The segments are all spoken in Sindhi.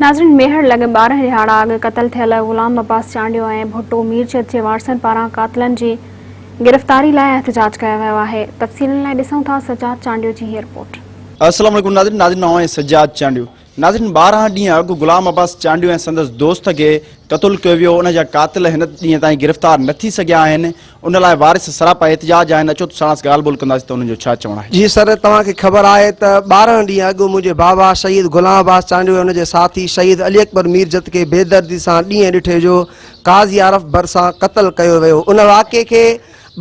ناظرين ميهڙ لڳ 12 ڏهاڙا اڳ قتل ٿيل غلام عباس چانڊيو ۽ ڀٽو ميرجت جي وارثن پاران قاتلن جي گرفتاري لاء احتجاج ڪيو ويو آهي. تفصيلن لاء ڏسون ٿا سجاد چانڊيو جي هي رپورٽ. السلام عليڪم ناظرين ناظرين آئون آهيان سجاد چانڊيو ناظرين 12 ڏينهن اڳ غلام عباس چانڊيو ۽ سندس دوست کي قتل ڪيو ويو ان جا قاتل هن ڏينهن تائين گرفتار نه ٿي سگهيا آهن ان لاء وارث سراپا احتجاج آهن اچو ته ساڻس ڳالهه ٻولهه ڪنداسين ته انهن جو ڇا چوڻ آهي. جي سر توهان کي خبر آهي ته 12 ڏينهن اڳ منهنجي بابا شهيد غلام عباس چانڊيو ۽ ان جي ساٿي شهيد علي اڪبر ميرجت کي بيدردي سان ڏينهن ڏٺي جو قاضي عارف ڀرسان قتل ڪيو ويو ان واقعي کي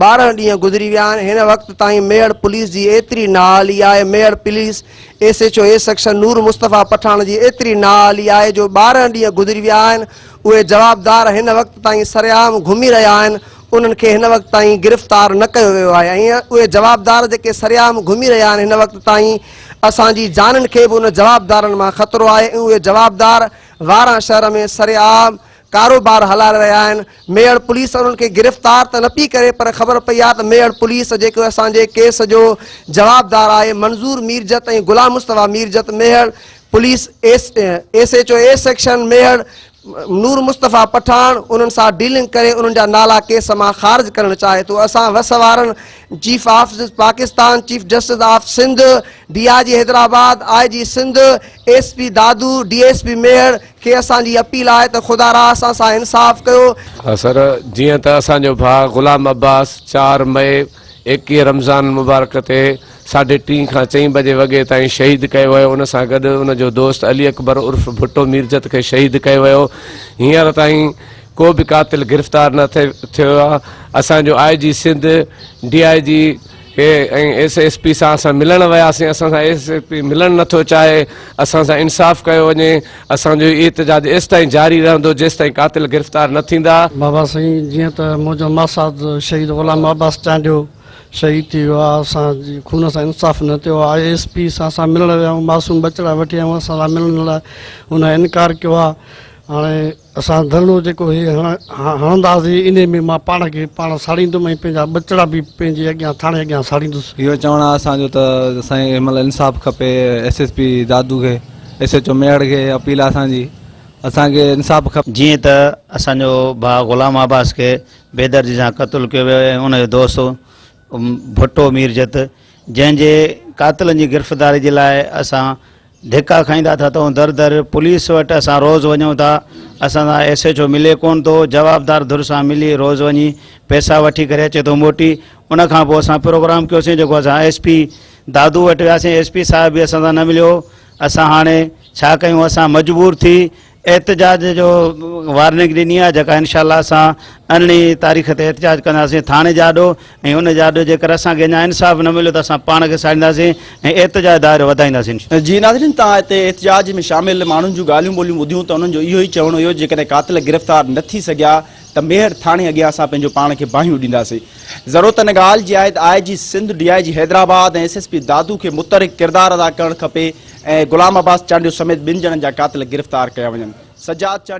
12 ڏينهن گذري ويا آهن هن وقت تائين ميهڙ پوليس جي ايتري نااهلي آهي Mehar police S H O A section Noor Mustafa Pathan جي ايتري نااهلي آهي جو 12 ڏينهن گذري ويا آهن اهي جوابدار هن وقت تائين سرعام گهمي رهيا آهن انهن کي هن وقت تائين گرفتار نه ڪيو ويو آهي ۽ اهي جوابدار جيڪي سرعام گهمي رهيا آهن هن وقت تائين اسان جي جانين کي به ان جوابدارن مان خطرو آهي ۽ اهي جوابدار واران شهر ۾ سرعام ڪاروبار هلائي رهيا آهن، ميهڙ پوليس انهن کي گرفتار ته نه پئي ڪري پر خبر پئي آهي ته ميهڙ پوليس جيڪو اسان جي ڪيس جو جوابدار آهي Manzoor Mirjat ۽ Ghulam Mustafa Mirjat Mehar police S H O A section Mehar Noor Mustafa Pathan انهن سان ڊيلنگ ڪري انهن جا نالا ڪيس مان خارج ڪرڻ چاهي ٿو اسان وس وارن chief of Pakistan chief justice of Sindh D I G Hyderabad I G Sindh S P Dadu D S P Mehar کي اسان جي اپيل آهي ته خدا را اسان سان انصاف ڪيو. ها سر جيئن ته اسان جو ڀاء غلام عباس 4 مئي 21 رمضان المبارڪ تي ساڍي ٽين کان چئين بجي وڳي تائين شهيد ڪيو ويو ان سان گڏ ان جو دوست علي اڪبر عرف ڀٽو ميرجت کي شهيد ڪيو ويو هينئر تائين ڪو به قاتل گرفتار نه ٿيو آهي اسان جو I G Sindh D I G کي ۽ ايس ايس پي سان اسان ملڻ وياسين اسان سان ايس ايس پي ملڻ نٿو چاهي اسان سان انصاف ڪيو وڃي اسان جو هي احتجاج ايستائين جاري رهندو جيستائين قاتل گرفتار نه ٿيندا. بابا سائين جيئن ته منهنجو ماسات شهيد غلام عباس چانڊيو شهيد ٿي ويو آهي اسان جي خون سان انصاف نه ٿيو آهي I S P سان اسان ملڻ ويا آهيون معصوم ٻچڙا وٺي آيا آهيون اسان سان ملڻ لاء هن انڪار ڪيو آهي هاڻي اسان ڌرڻو جيڪو هي هڻنداسين انهي ۾ مان پاڻ کي پاڻ ساڙيندم ۽ پنهنجا ٻچڙا به پنهنجي اڳيان ٿاڻي اڳيان ساڙيندس. اهو چوڻ آهي اسان جو ته سائين هن مهل انصاف کپي ايس ايس پي دادو کي ايس ايچ او ميهڙ کي اپيل آهي اسان جي اسان کي انصاف کپي. جيئن ته اسان جو ڀاء غلام عباس کي بيدردي سان قتل ڪيو ويو ۽ ان جو دوست ڀٽو ميرجت جنهن جي قاتلن جي گرفتاري جي لاء اسان ڌڪا کائيندا ٿا ٿئون در در پوليس وٽ اسان روز وڃون ٿا اسان سان ايس ايڇ او ملي ڪون ٿو جوابدار ڌر سان ملي روز وڃي پئسا وٺي ڪري اچي ٿو موٽي ان کان پوء اسان پروگرام ڪيوسين جيڪو اسان ايس پي دادو وٽ وياسين ايس پي صاحب به اسان سان نه مليو اسان هاڻي ڇا ڪيون اسان مجبور ٿي احتجاج جو وارننگ ڏني آهي جيڪا انشاء الله اسان ارڙهين تاريخ تي احتجاج ڪنداسين ٿاڻي جي آڏو ۽ ان جي آڏو جيڪر اسان کي اڃا انصاف نه مليو ته اسان پاڻ کي ساڙينداسين ۽ احتجاج دائرو وڌائينداسين. جي ناظرين توهان هتي احتجاج ۾ شامل ماڻهن جون ڳالهيون ٻولهيون ٻڌيون ته انهن جو اهو ئي چوڻ هيو جيڪڏهن قاتل گرفتار نه ٿي سگهيا ته ميهڙ ٿاڻي اڳيان اسان پنهنجو پاڻ کي باهيون ڏينداسين ضرورت ان ڳالهه جي آهي ته I G Sindh D I G Hyderabad ۽ S S P Dadu کي متحرڪ ڪردار ادا ڪرڻ کپي ۽ غلام عباس چانڊيو سميت ٻن ڄڻن جا قاتل گرفتار ڪيا وڃن. سجاد چانڊيو.